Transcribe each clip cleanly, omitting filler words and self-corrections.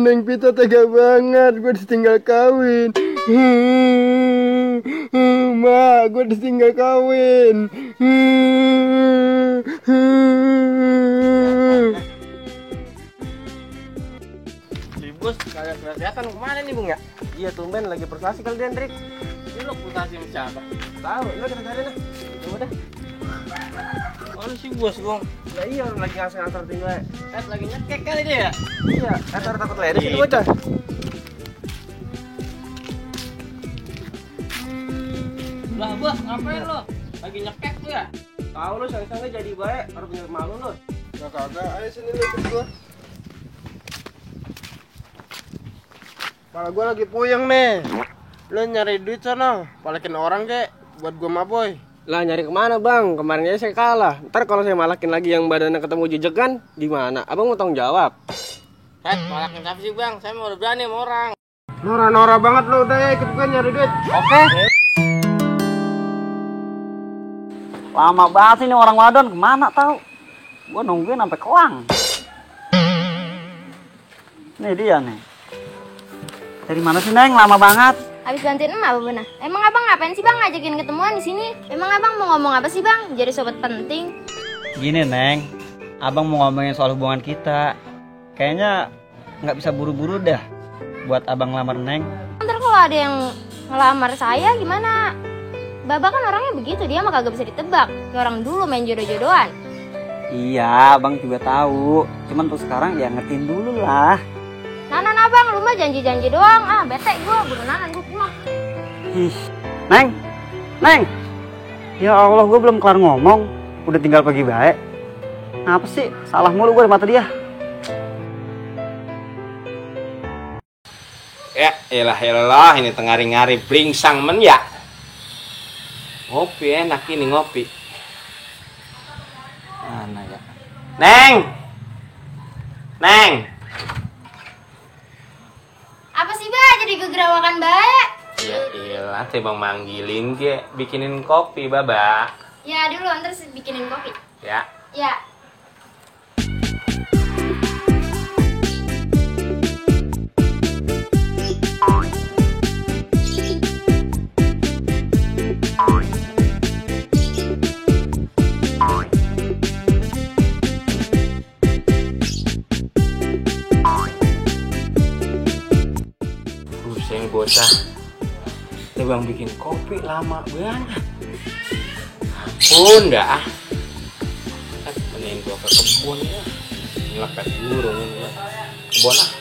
Neng Pita tega banget, gue ditinggal kawin. Mak, gue ditinggal kawin. Si bos kagak kelihatan kemana nih Bung ya? Iya tumben lagi prestasi kali dia, Hendrik. Ini lo pulsasi sama siapa? Tahu, lo kita cari dah. Coba dah. Oh lu si bos Bung. Ya iya, lagi ngasih-ngasih tinggal. Lagi nyekek kali dia ya? Iya, kata takut ledes itu bocah. Lah bos, ngapain lo? Lagi nyekek tuh ya? Tahu lu sang-sangnya jadi baik, harus punya malu lu. Enggak kagak, ayo sini lu ikut gua. Kepala gua lagi puyeng nih. Lu nyari duit sana, palekin orang kek buat gua maboy. Lah nyari kemana bang? Kemarin aja saya kalah. Ntar kalau saya malakin lagi yang badannya ketemu jejekan, gimana? Abang mau tanggung jawab? Malakin siapa sih bang? Saya mau udah berani sama orang. Nora banget lu, udah ya ikut gua nyari duit. Oke. Lama banget sih ini orang wadon, kemana tahu? Gua nungguin sampai kelang. Nih dia nih. Dari mana sih Neng? Lama banget. Habis bantuin emak apa benar? Emang abang ngapain sih bang ngajakin ketemuan di sini? Emang abang mau ngomong apa sih bang? Jadi sobat penting. Gini Neng, abang mau ngomongin soal hubungan kita. Kayaknya nggak bisa buru-buru dah buat abang lamar Neng. Ntar kalau ada yang ngelamar saya gimana? Baba kan orangnya begitu, dia mah kagak bisa ditebak. Kayak orang dulu main jodoh-jodohan. Iya, abang juga tahu. Cuman untuk sekarang ya ngertiin dulu lah. Nanan abang, lu mah janji-janji doang. Ah, bete gua, bunuh nanan gua pulang. Ih, Neng, ya Allah, gue belum kelar ngomong, udah tinggal pergi baik. Apa sih, salah mulu gue di mata dia. Ya elah, ini tengah ngari bringsang men ya. Ngopi enak ini ngopi. Mana ya? Neng. Apa sih bah, jadi kegerawakan baik? Ya iyalah, teh bang manggilin ke bikinin kopi baba. Ya dulu, ntar bikinin kopi. Ya. Ya. Pusing bocah. Teh bang bikin kopi lama banget. Ampun dah. Mending gua ke kebun ya. Ngelepet burung ini ya. Kebun ah.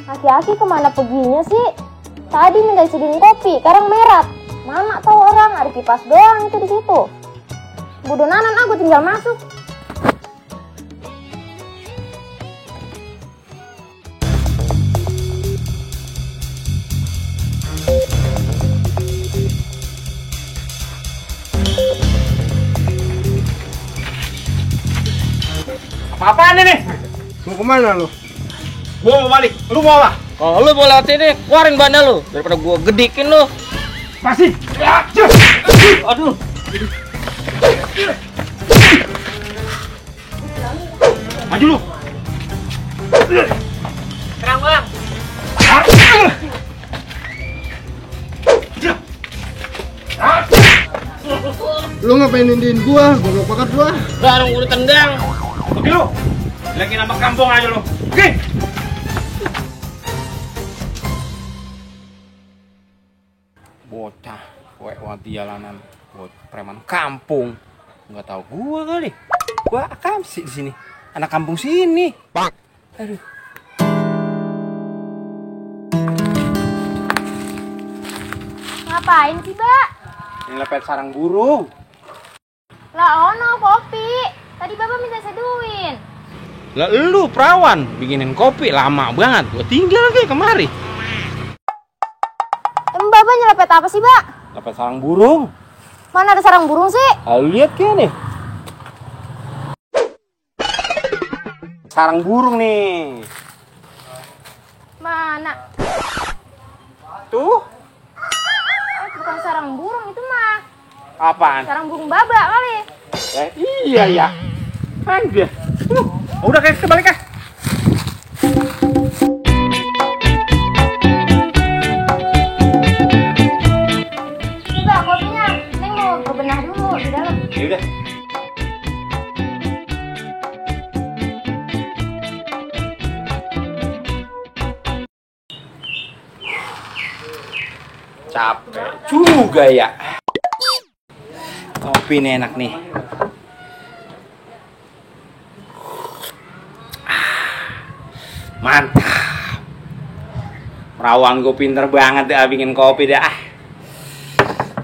Aki-aki kemana perginya sih? Tadi minta disediain kopi, sekarang merat. Mana tahu orang, ada kipas doang itu di situ. Bodoh nanan, aku tinggal masuk. Apa-apaan ini? Mau kemana lu? Gua mau balik, lu mau apa? Kalau lu mau lewat ini, keluarin bannya lu, daripada gua gedikin lu. Masih. Ya. Aduh. Maju lu. Serang bang. Lu ngapain nindiin gua? Goblok banget gua. Barang udah tendang. Oke lu. Lagi nama kampung aja lu. Oke. Bocah, wati jalanan, buat preman kampung. Nggak tahu gua kali. Gua akam sih di sini. Anak kampung sini. Bang. Aduh. Ngapain sih, Mbak? Ngelepet sarang burung. Lah ono kopi. Tadi Bapak minta seduin. Lah lu perawan bikinin kopi lama banget. Gua tinggal lagi kemari. Emang Bapak nyelepet apa sih, Mbak? Lepet sarang burung. Mana ada sarang burung sih? Lihat kayak nih. sarang burung nih. Mana? Tuh, Bukan sarang burung itu mah. apaan? Sarang burung baba kali. Iya ya. Kan dia. Udah kayak kebalik ah. Enggak, kopinya. Neng mau bebenah dulu di dalam. Ya udah. Capek juga ya. Kopi ini enak nih. Mantap. Perawan gue pinter banget dah bikin kopi dah.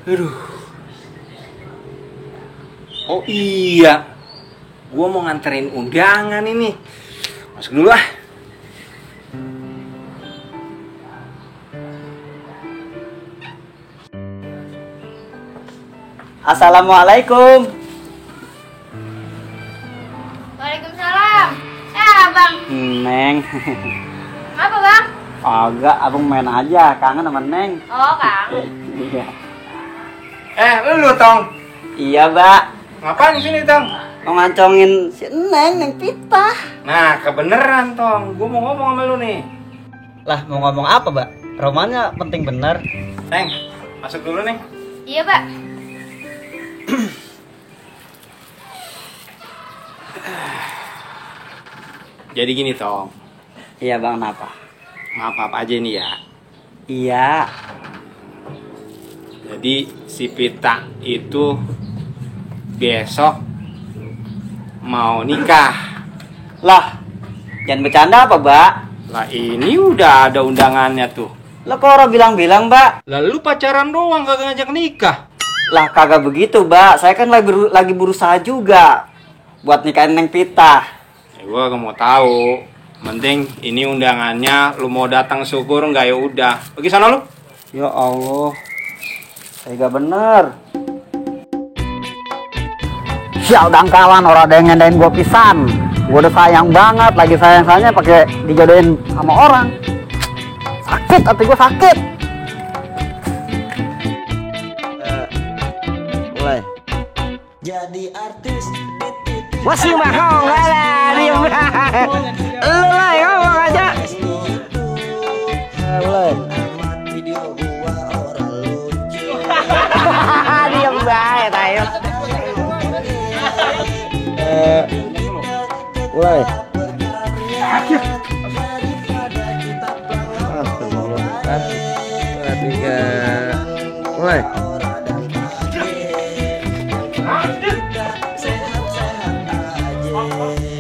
Aduh. Oh iya, gue mau nganterin undangan ini. Masuk dulu ah. Assalamualaikum. Waalaikumsalam. Abang. Neng. Apa, Bang? Agak, abang main aja, kangen sama Neng. Oh, Kang. Iya. Lu Tong. Iya, Mbak. Ngapain di sini Tong? Mau ngancongin si Neng Pita. Nah, kebeneran Tong. Gue mau ngomong sama lu nih. Lah, mau ngomong apa, Mbak? Romannya penting bener. Neng, masuk dulu nih. Iya, Pak. Jadi gini Tong. Iya, Bang, kenapa? Maaf aja nih ya. Iya. Jadi si Pita itu besok mau nikah. Lah, jangan bercanda apa, Mbak? Lah ini udah ada undangannya tuh. Lah kok orang bilang-bilang, Mbak? Lalu pacaran doang kagak ngajak nikah. Lah kagak begitu, Mbak. Saya kan lagi berusaha juga buat nikahin Neng Pita. Ya gua gak mau tahu. Penting ini undangannya, lu mau datang syukur nggak ya udah. Pergi sana lu. Ya Allah. Tega bener. Sial dangkalan orang ada yang ngendain gua pisan. Gua udah sayang banget, lagi sayang-sayangnya pakai dijodohin sama orang. Sakit, hati gua sakit. Mulai. Jadi artis di TV Masih mahal, lah, diem. Lu lah, ngomong aja. Mulai. amat video gua orang lucu. Diem bae, tayo. Mulai. Mulai.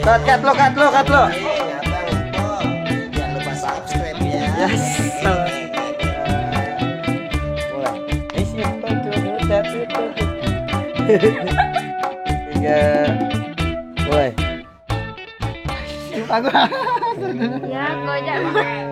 Cut lo. Jangan lupa subscribe ya. Yes. Mulai. Siapa tuh? Tiga. Mulai. Ya, kok jangan.